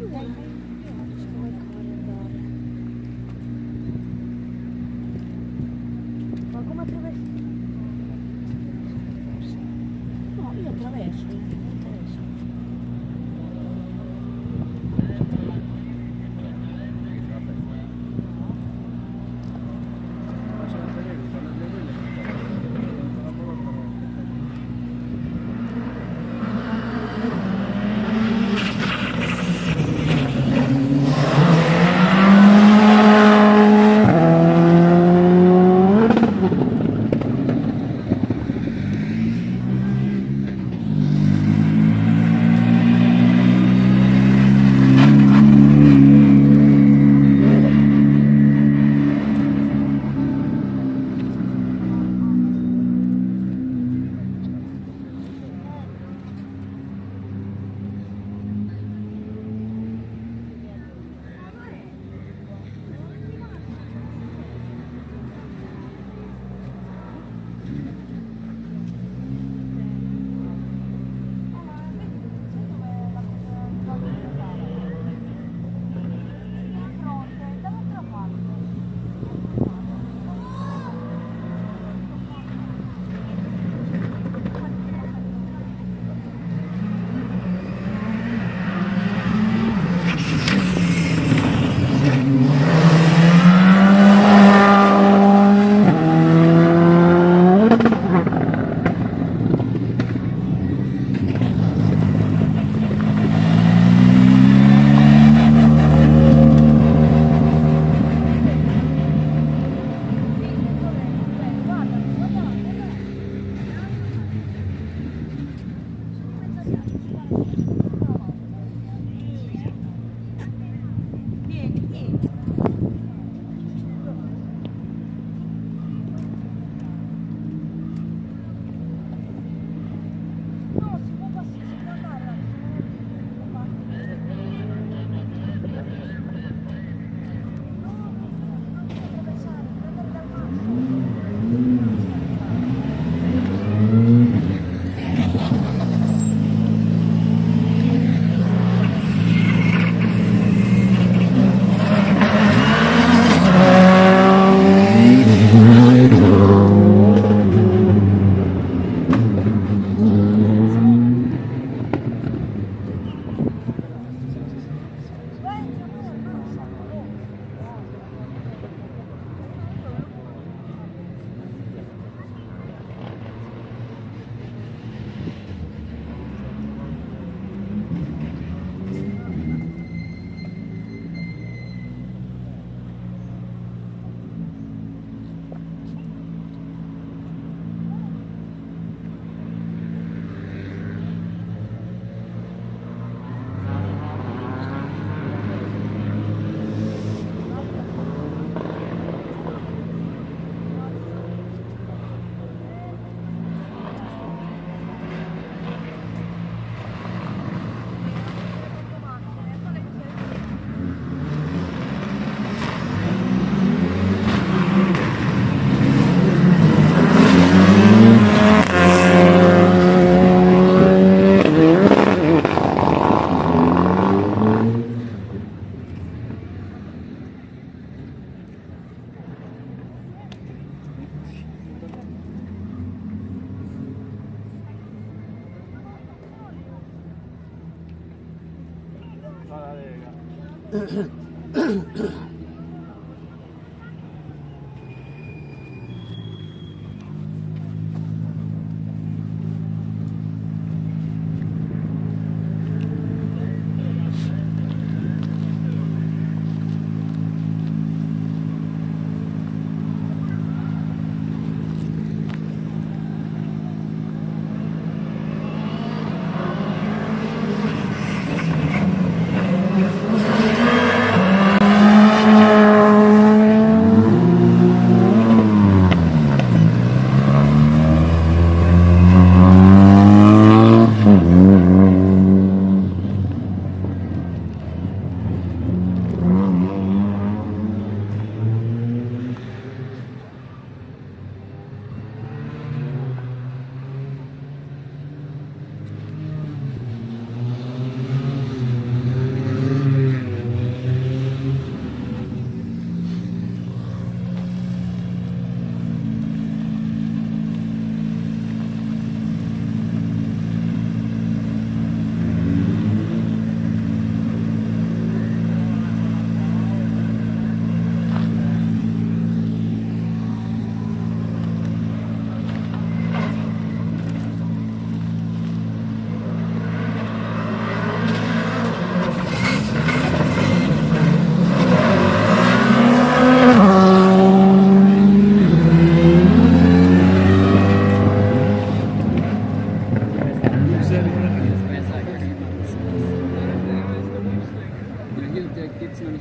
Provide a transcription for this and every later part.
Ma come attraverso? No, io attraverso, non mi interessa.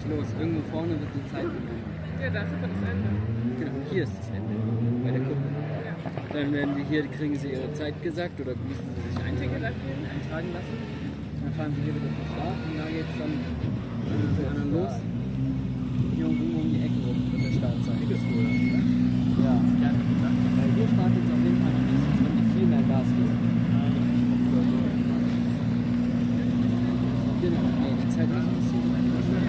nicht los. Irgendwo vorne wird die Zeit genommen. Ja, da ist aber das Ende. Genau, hier ist das Ende. Bei der Kuppel. Ja. Dann werden die hier, kriegen sie ihre Zeit gesagt oder müssen sie sich Ticket eintragen, abgeben. eintragen lassen. Dann fahren sie hier wieder zum Start und da geht es dann mit den anderen los. Hier irgendwo um die Ecke rum wird der Start sein. Ja. Weil hier startet es auf jeden Fall noch nicht, sonst würden die viel mehr Gas geben. Genau, nee, die Zeit ist ein bisschen durchschießen.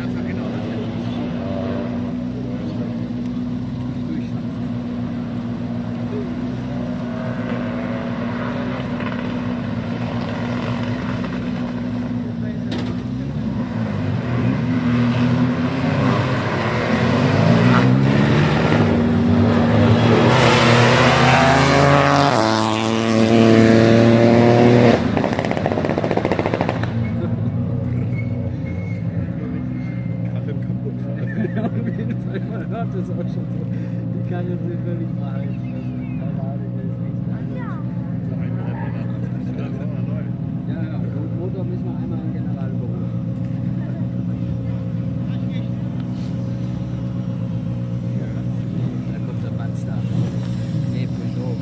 Karren kaputt fahren. Ja, auf jeden Fall, man hört das auch schon so. Die Karre sind völlig verheizt. Also, keine Ahnung, der ist echt So ein Rennen, dann nochmal neu. Ja, ja, und Motor müssen wir einmal in General überholen. Da kommt der Mazda. Nee, Peugeot.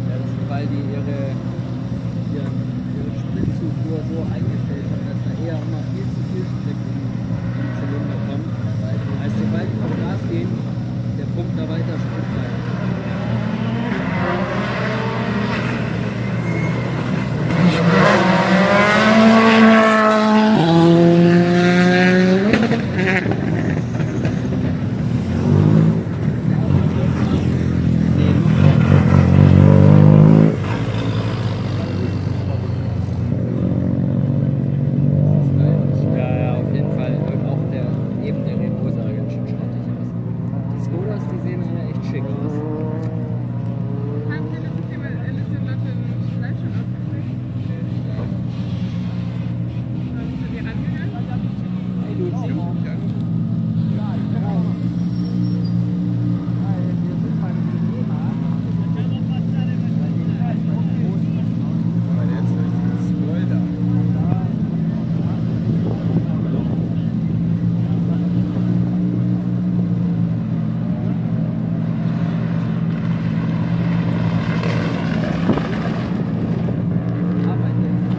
Ja, das ist, weil die ihre, ihre, ihre Spritzufuhr so eingestellt haben, dass da eher immer viel zu viel Sprit in den Zylinder kommt. Heißt, sobald die vom Gas gehen, der pumpt da weiter Sprit rein. Nee, nur Stylisch. Ja, ja, auf jeden Fall. Und auch der, eben der Renault sah ganz schön schrottig aus. Die Skodas, die sehen alle echt schick aus. Haben Sie das Thema Alice und Lotte im Livestream aufgekriegt? Warum sind die rangegangen? Hey Luzi. Ja, genau. Weil wir sind beim Thema. Bei dem großen Aber der hat so richtig Spoiler. Arbeiten jetzt.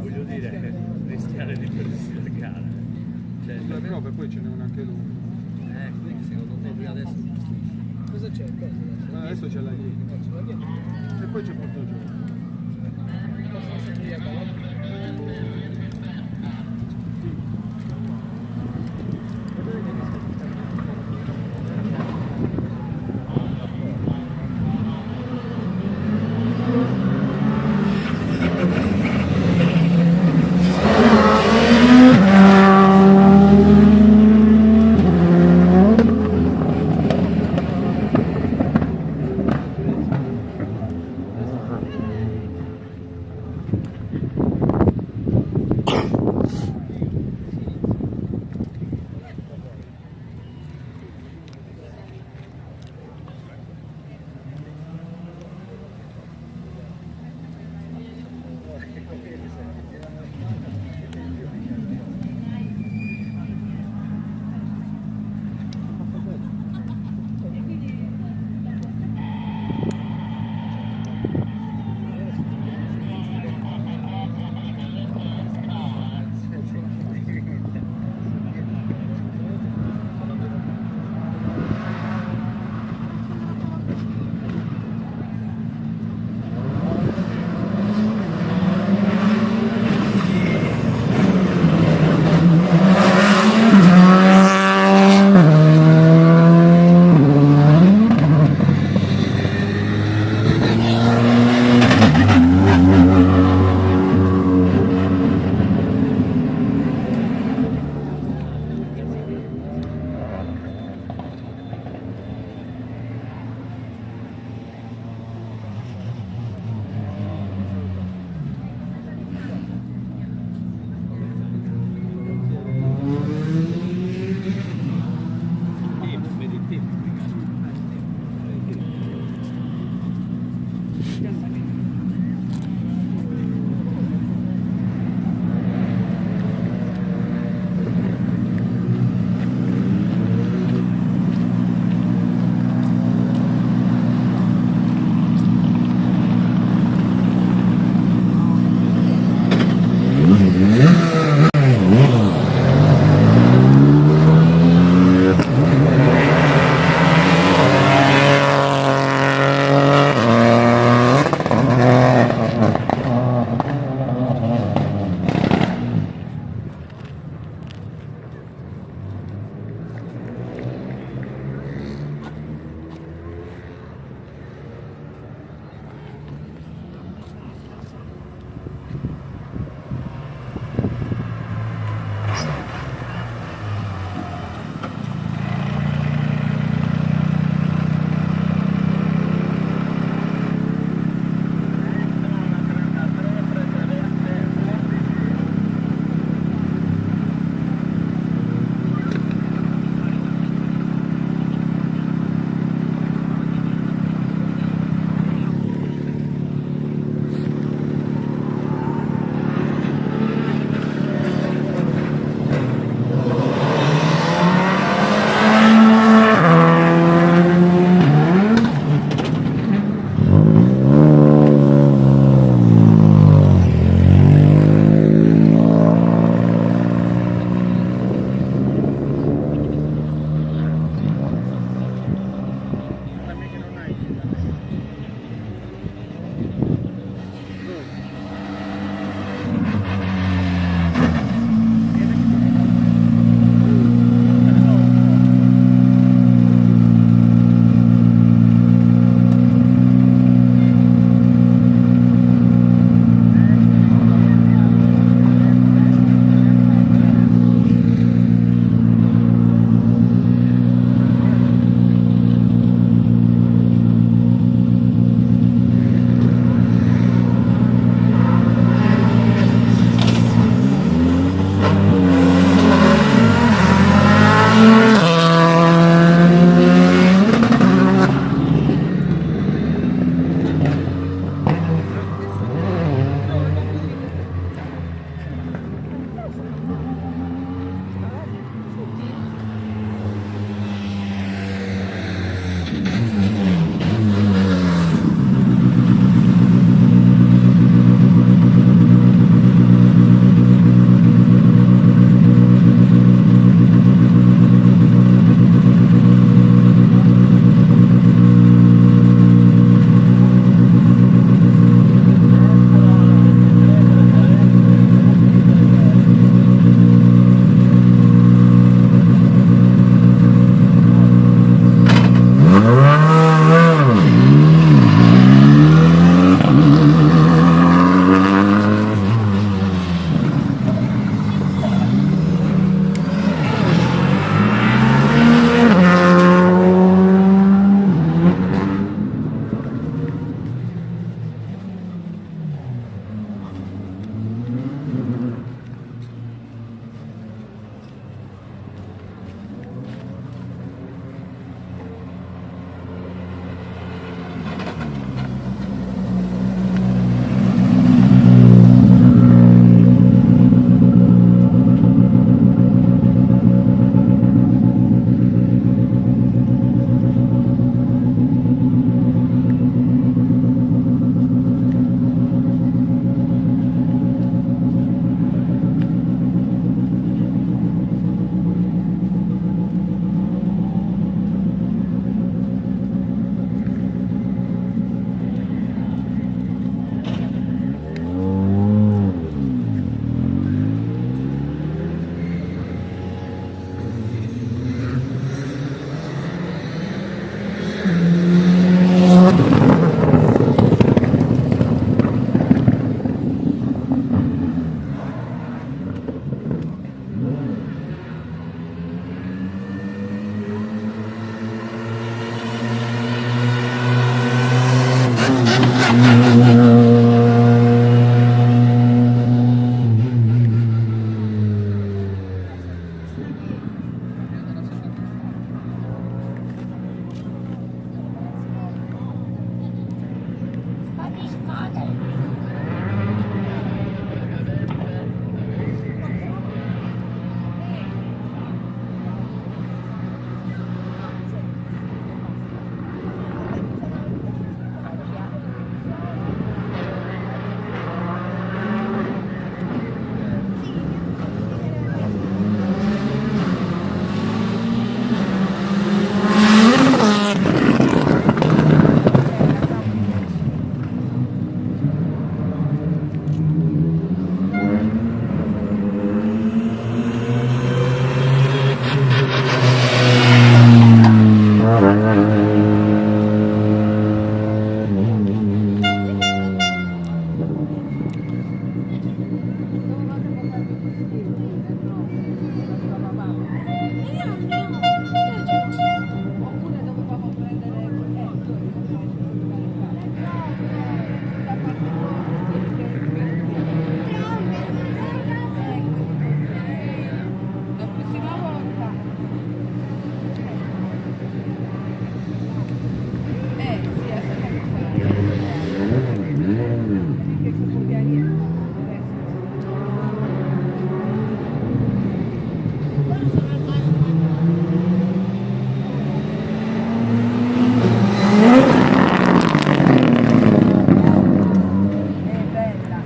Voglio dire, rischiare di perdersi la gara. Cioè, No, per poi ce n'è una anche lui. Quindi secondo te qui adesso Cosa c'è? Cosa adesso? Ma adesso c'è la Iena. C'è la Iena. E poi c'è Portoggiaro. Possono seguire a cavallo. Thank fàghere. La prossima volta. Eh sì, adesso come fare? Perché ci È bella.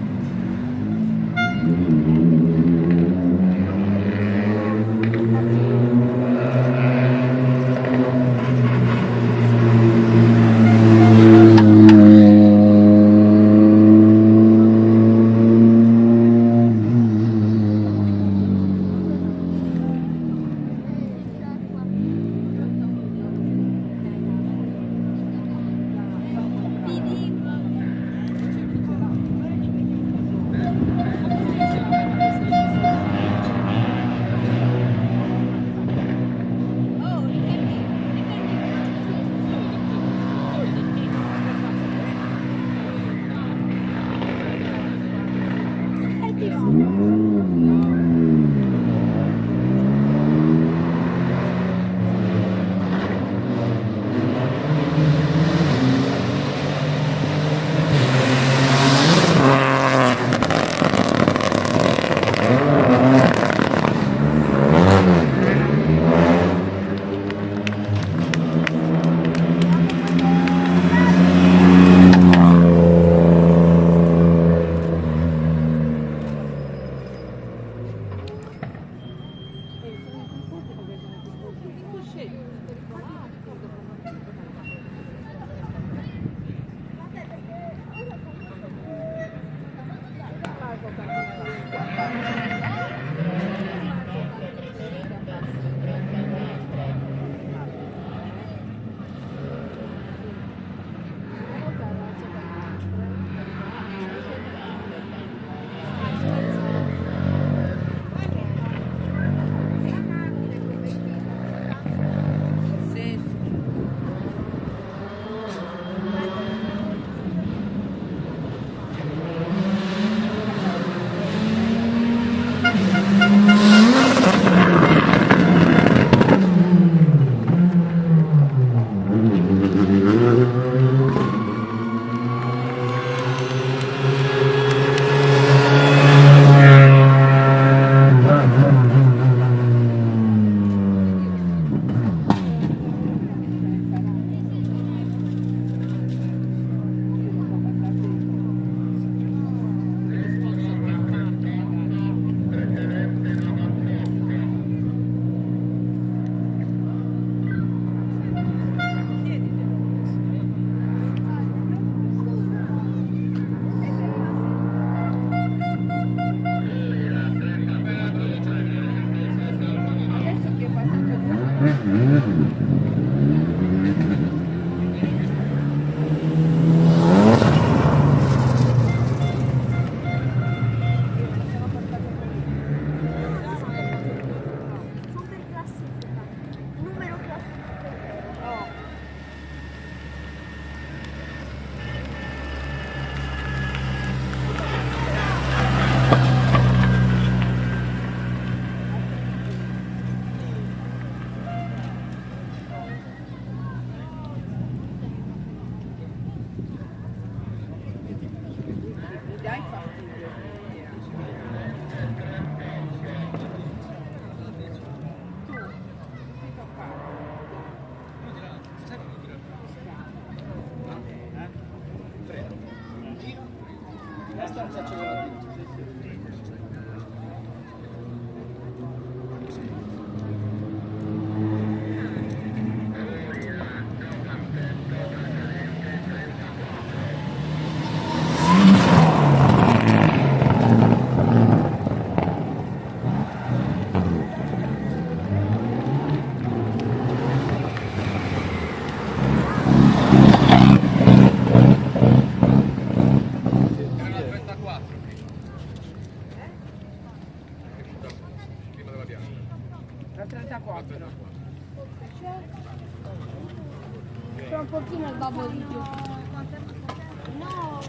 Sì, sì. Abbastanza acceleratino. Era la 34 prima. È uscita prima della bianca. La 34. C'è un pochino il babbo di giù. No,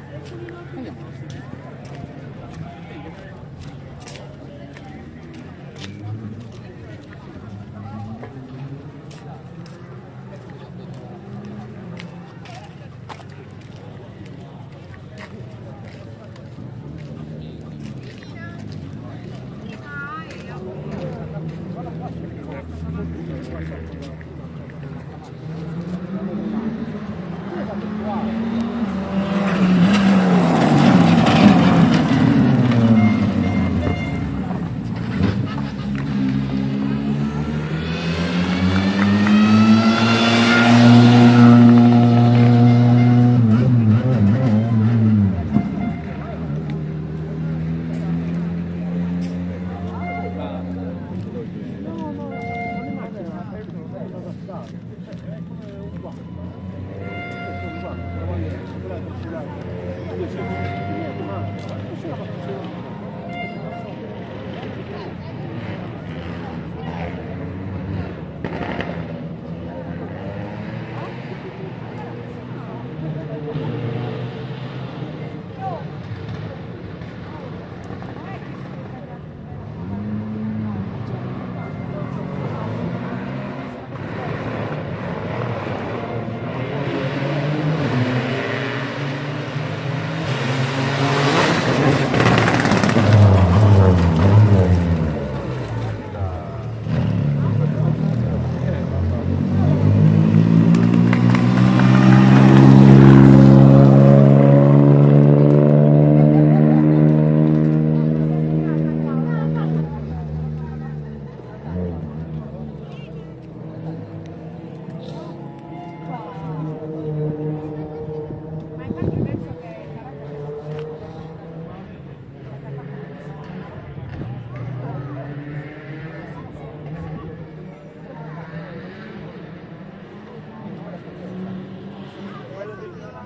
Ma infatti penso che sarà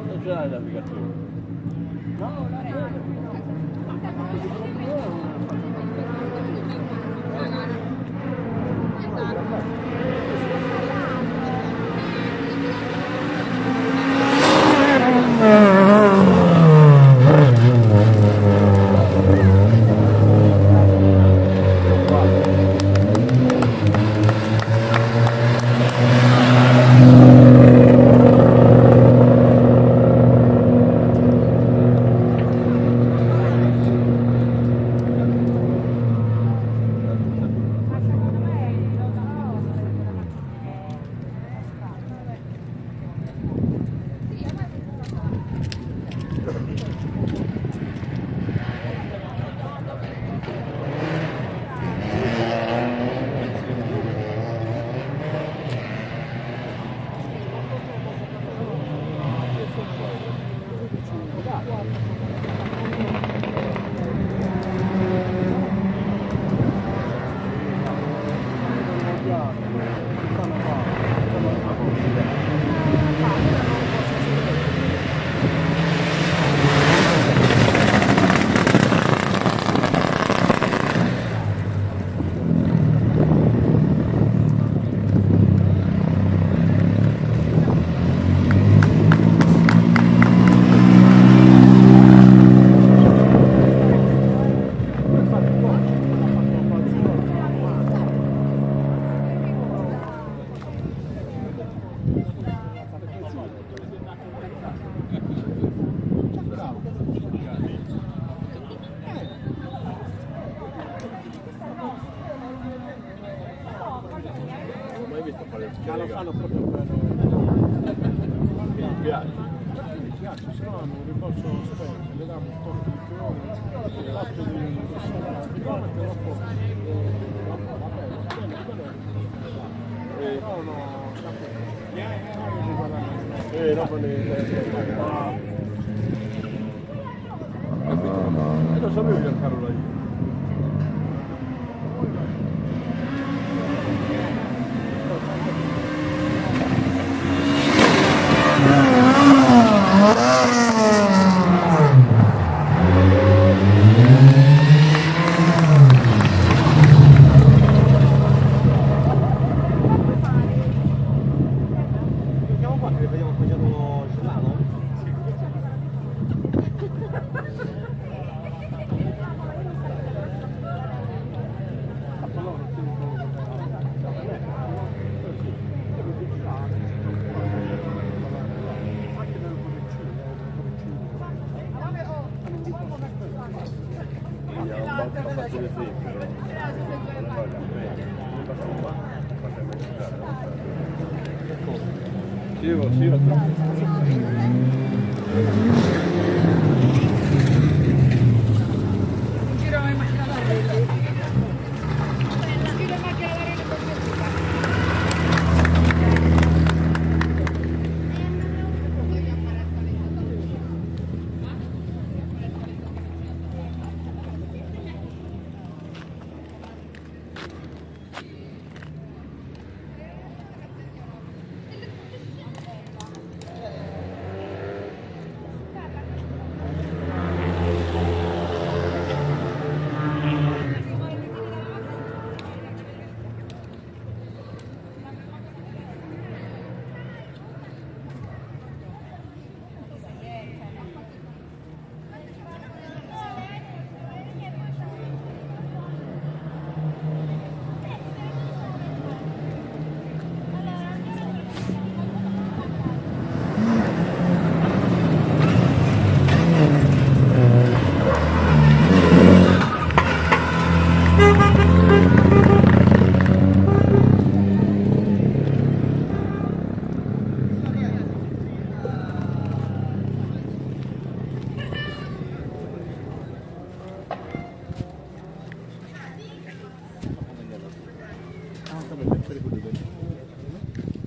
Non ce l'hai il navigatore. Esatto. Fanno proprio per... Mi piace. Perché mi piace, se no hanno un rimborso spese, le danno un tot di chilometri, un tot di chilometri, dopo, vabbè, quello però no, capito. No, io guadagno. Dopo ne... Capito? E non sapevo Giancarlo là io. Andiamo qua che vediamo appoggiato il giornale. Anche nel bollettino, nel bollettino. Ho fatto l'esempio, non vale la pena. Noi passiamo qua, passiamo a mangiare. Sì, sì, lo Un giro in macchina da rete. Un giro in macchina da rete per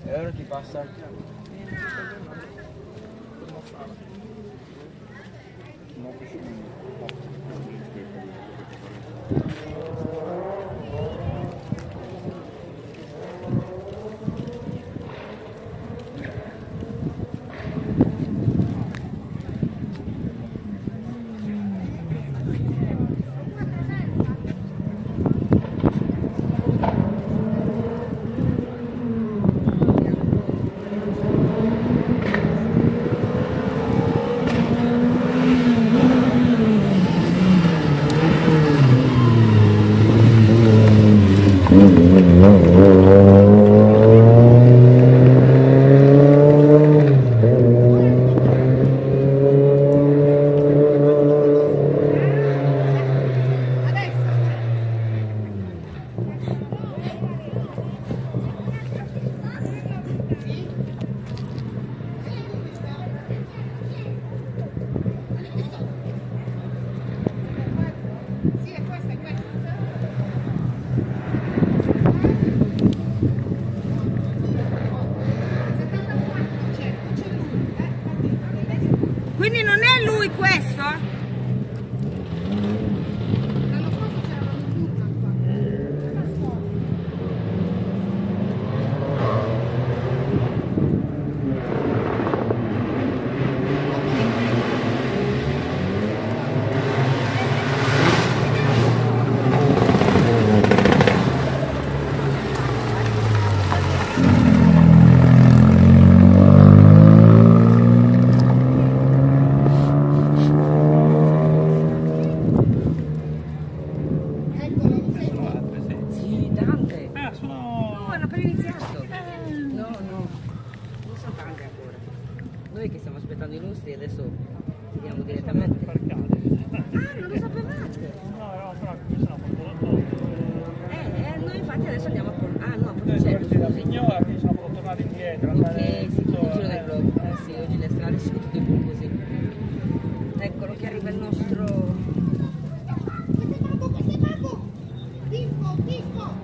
E ora chi passa? Sì, è questa, è questa. C'è lui, Quindi non è lui questo? L'anno scorso c'era una notturna qua. L'anno scorso. Eccolo, lo senti? Sì, tante. Ah, sono... No, hanno appena iniziato. No, no, non sono tante ancora. Noi che stiamo aspettando i nostri adesso vediamo direttamente. Per Cadiz. Ah, non lo sapevate? No, no, però qui sono a Porto Noi infatti adesso andiamo a Porto. Ah, no, a Eh, Porticello, la scusi. signora, quindi sono potuto tornare Ok, sì, tutto il giro del globo. Eh sì, oggi le strade sono tutte un po' così. Eccolo che arriva il nostro... Questo è babbo, questo è babbo! Tifo, tifo!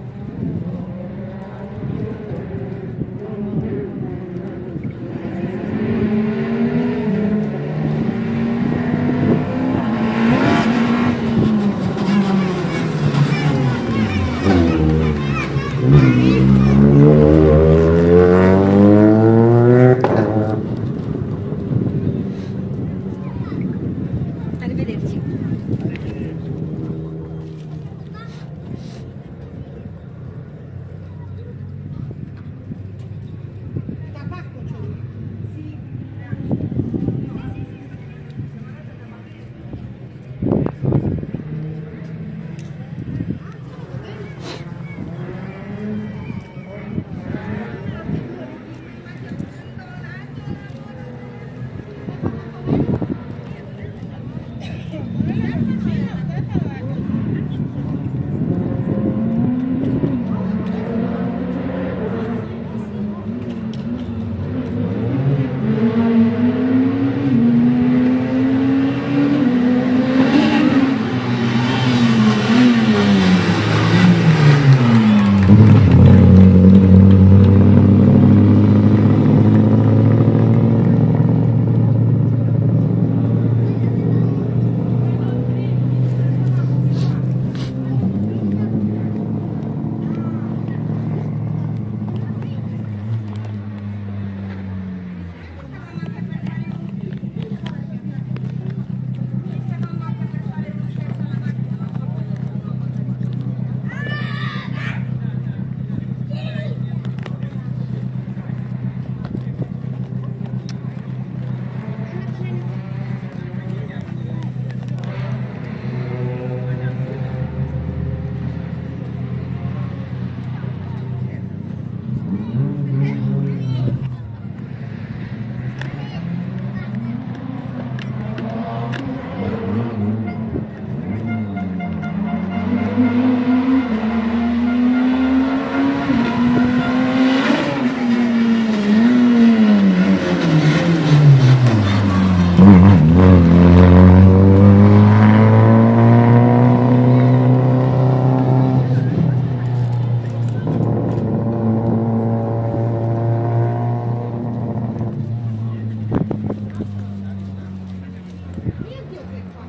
Arrivederci. Tabacco c'è. Sì. Mio Dio che qua!